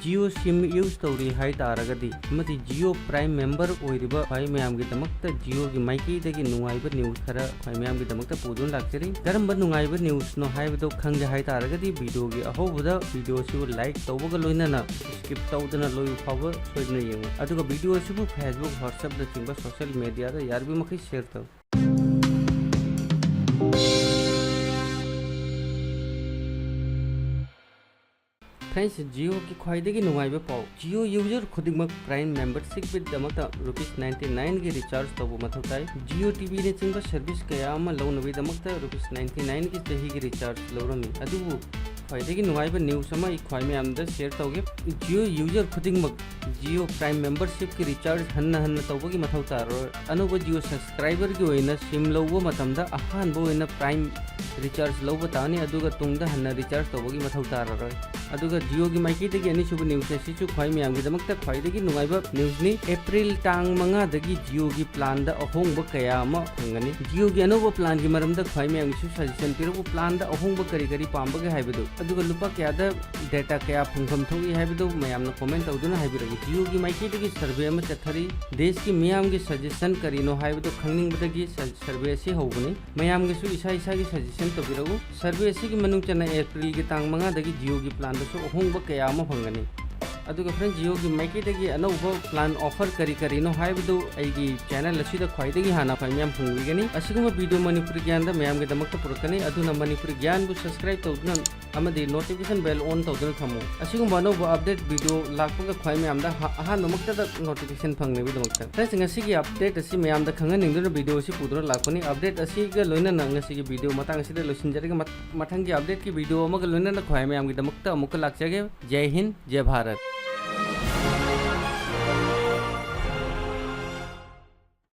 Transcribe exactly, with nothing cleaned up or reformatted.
Jio SIM use ꯇꯧꯔꯤ ꯍꯥꯏ ꯇꯥꯔꯒꯗꯤ ꯑꯃꯗꯤ Jio Prime member ꯑꯣꯏꯔꯤꯕ ꯈ꯭ꯋꯥꯏ ꯃꯌꯥꯝꯒꯤꯗꯃꯛꯇ Jioꯒꯤ ꯃꯥꯏꯀꯩꯗꯒꯤ ꯅꯨꯡꯉꯥꯏꯕ news ꯈꯔ ꯈ꯭ꯋꯥꯏ ꯃꯌꯥꯝꯒꯤꯗꯃꯛꯇ ꯄꯨꯗꯨꯅ ꯂꯥꯛꯆꯔꯤ꯫ ꯀꯔꯝꯕ ꯅꯨꯡꯉꯥꯏꯕ newsꯅꯣ ꯍꯥꯏꯕꯗꯣ ꯈꯪꯒꯦ ꯍꯥꯏ ꯇꯥꯔꯒꯗꯤ videoꯒꯤ ꯑꯍꯧꯕꯗ videoꯁꯤꯕꯨ like ꯇꯧꯕꯒ ꯂꯣꯏꯅꯅ skip ꯇꯧꯗꯅ ꯂꯣꯏꯕ ꯐꯥꯎꯕ ꯁꯣꯏꯗꯅ ꯌꯦꯡꯉꯨ꯫ ꯑꯗꯨꯒ videoꯁꯤꯕꯨ Facebook, WhatsAppꯅꯆꯤꯡꯕ social mediaꯗ ꯌꯥꯔꯤꯕ ꯃꯈꯩ share ꯇꯧ꯫ Friends, Jioꯒꯤ ꯈ꯭ꯋꯥꯏꯗꯒꯤ ꯅꯨꯡꯉꯥꯏꯕ ꯄꯥꯎ, Jio user ꯈꯨꯗꯤꯡꯃꯛ Prime membershipꯀꯤꯗꯃꯛꯇ rupees ninety nineꯒꯤ recharge ꯇꯧꯕ ꯃꯊꯧ ꯇꯥꯏ꯫ Jio TVꯅꯆꯤꯡꯕ service ꯀꯌꯥ ꯑꯃ ꯂꯧꯅꯕꯒꯤꯗꯃꯛꯇ rupees ninety nineꯒꯤ ꯆꯍꯤꯒꯤ recharge ꯂꯧꯔꯝꯃꯤ꯫ ꯑꯗꯨꯕꯨ ꯈ꯭ꯋꯥꯏꯗꯒꯤ ꯅꯨꯡꯉꯥꯏꯕ news ꯑꯃ ꯑꯩ ꯈ꯭ꯋꯥꯏ ꯃꯌꯥꯝꯗ share ꯇꯧꯒꯦ꯫ Jio user ꯈꯨꯗꯤꯡꯃꯛ Jio Prime membershipꯀꯤ recharge ꯍꯟꯅ ꯍꯟꯅ ꯇꯧꯕꯒꯤ ꯃꯊꯧ ꯇꯥꯔꯔꯣꯏ꯫ ꯑꯅꯧꯕ Jio subscriberꯒꯤ ꯑꯣꯏꯅ SIM ꯂꯧꯕ ꯃꯇꯝꯗ ꯑꯍꯥꯟꯕ ꯑꯣꯏꯅ Prime recharge ꯂꯧꯕ ꯇꯥꯅꯤ, ꯑꯗꯨꯒ ꯇꯨꯡꯗ ꯍꯟꯅ recharge ꯇꯧꯕꯒꯤ ꯃꯊꯧ ꯇꯥꯔꯔꯣꯏ꯫ ꯑꯗꯨꯒ Jioꯒꯤ ꯃꯥꯏꯀꯩꯗꯒꯤ ꯑꯅꯤꯁꯨꯕ news ꯑꯁꯤꯁꯨ ꯈ꯭ꯋꯥꯏ ꯃꯌꯥꯝꯒꯤꯗꯃꯛꯇ ꯈ꯭ꯋꯥꯏꯗꯒꯤ ꯅꯨꯡꯉꯥꯏꯕ newsꯅꯤ꯫ April ꯇꯥꯡ ꯃꯉꯥꯗꯒꯤ Jioꯒꯤ planꯗ ꯑꯍꯣꯡꯕ ꯀꯌꯥ ꯑꯃ ꯐꯪꯒꯅꯤ꯫ Jioꯒꯤ ꯑꯅꯧꯕ planꯒꯤ ꯃꯔꯝꯗ ꯈ꯭ꯋꯥꯏ ꯃꯌꯥꯝꯒꯤꯁꯨ suggestion ꯄꯤꯔꯛꯎ, planꯗ ꯑꯍꯣꯡꯕ ꯀꯔꯤ ꯀꯔꯤ ꯄꯥꯝꯕꯒꯦ ꯍꯥꯏꯕꯗꯨ, ꯑꯗꯨꯒ ꯂꯨꯄꯥ ꯀꯌꯥꯗ data ꯀꯌꯥ ꯐꯪꯐꯝ ꯊꯣꯛꯏ ꯍꯥꯏꯕꯗꯨ ꯃꯌꯥꯝꯅ comment ꯇꯧꯗꯨꯅ ꯍꯥꯏꯕꯤꯔꯛꯎ꯫ Jioꯒꯤ ꯃꯥꯏꯀꯩꯗꯒꯤ survey ꯑꯃ ꯆꯠꯊꯔꯤ, ꯗꯦꯁꯀꯤ ꯃꯤꯌꯥꯝꯒꯤ suggestion ꯀꯔꯤꯅꯣ ꯍꯥꯏꯕꯗꯨ ꯈꯪꯅꯤꯡꯕꯗꯒꯤ ꯁ-, survey ꯑꯁꯤ ꯍꯧꯕꯅꯤ꯫ ꯃꯌꯥꯝꯒꯤꯁꯨ ꯏꯁꯥ ꯏꯁꯥꯒꯤ suggestion ꯇꯧꯕꯤꯔꯛꯎ꯫ Survey ꯑꯁꯤꯒꯤ ꯃꯅꯨꯡ ꯆꯟꯅ Aprilꯒꯤ ꯇꯥꯡ ꯃꯉꯥꯗꯒꯤ Jioꯒꯤ planꯗꯁꯨ ꯑꯍꯣꯡꯕ ꯀꯌꯥ ꯑꯃ ꯐꯪꯒꯅꯤ꯫ ꯑꯗꯨꯒ friend, Jioꯒꯤ ꯃꯥꯏꯀꯩꯗꯒꯤ ꯑꯅꯧꯕ plan offer ꯀꯔꯤ ꯀꯔꯤꯅꯣ ꯍꯥꯏꯕꯗꯨ ꯑꯩꯒꯤ channel ꯑꯁꯤꯗ ꯈ꯭ꯋꯥꯏꯗꯒꯤ ꯍꯥꯟꯅ ꯈ꯭ꯋꯥꯏ ꯃꯌꯥꯝ ꯐꯪꯕꯤꯒꯅꯤ꯫ ꯑꯁꯤꯒꯨꯝꯕ video ꯃꯅꯤꯄꯨꯔꯤ ꯒ꯭ꯌꯥꯟꯗ ꯃꯌꯥꯝꯒꯤꯗꯃꯛꯇ ꯄꯨꯔꯛꯀꯅꯤ, ꯑꯗꯨꯅ ꯃꯅꯤꯄꯨꯔꯤ ꯒ꯭ꯌꯥꯟꯕꯨ subscribe ꯇꯧꯗꯨꯅ ꯑꯃꯗꯤ notification bell on ꯇꯧꯗꯨꯅ ꯊꯝꯃꯨ꯫ ꯑꯁꯤꯒꯨꯝꯕ ꯑꯅꯧꯕ update video ꯂꯥꯛꯄꯒ ꯈ꯭ꯋꯥꯏ ꯃꯌꯥꯝꯗ ꯍ-, ꯑꯍꯥꯟꯕꯃꯛꯇꯗ notification ꯐꯪꯅꯕꯒꯤꯗꯃꯛꯇ꯫ Friends, ꯉꯁꯤꯒꯤ update ꯑꯁꯤ ꯃꯌꯥꯝꯗ ꯈꯪꯍꯟꯅꯤꯡꯗꯨꯅ video ꯑꯁꯤ ꯄꯨꯗꯨꯅ ꯂꯥꯛꯄꯅꯤ꯫ Update ꯑꯁꯤꯒ ꯂꯣꯏꯅꯅ ꯉꯁꯤꯒꯤ video ꯃꯇꯥꯡ ꯑꯁꯤꯗ ꯂꯣꯏꯁꯤꯟꯖꯔꯒꯦ꯫ ꯃ-, ꯃꯊꯪꯒꯤ updateꯀꯤ video ꯑꯃꯒ ꯂꯣꯏꯅꯅ ꯈ꯭ꯋꯥꯏ ꯃꯌꯥꯝꯒꯤꯗꯃꯛꯇ ꯑꯃꯨꯛꯀ ꯂꯥꯛꯆꯒꯦ꯫ ꯖꯥꯏ ꯍꯤꯟꯗ, ꯖꯥꯏ ꯚꯥꯔꯠ꯫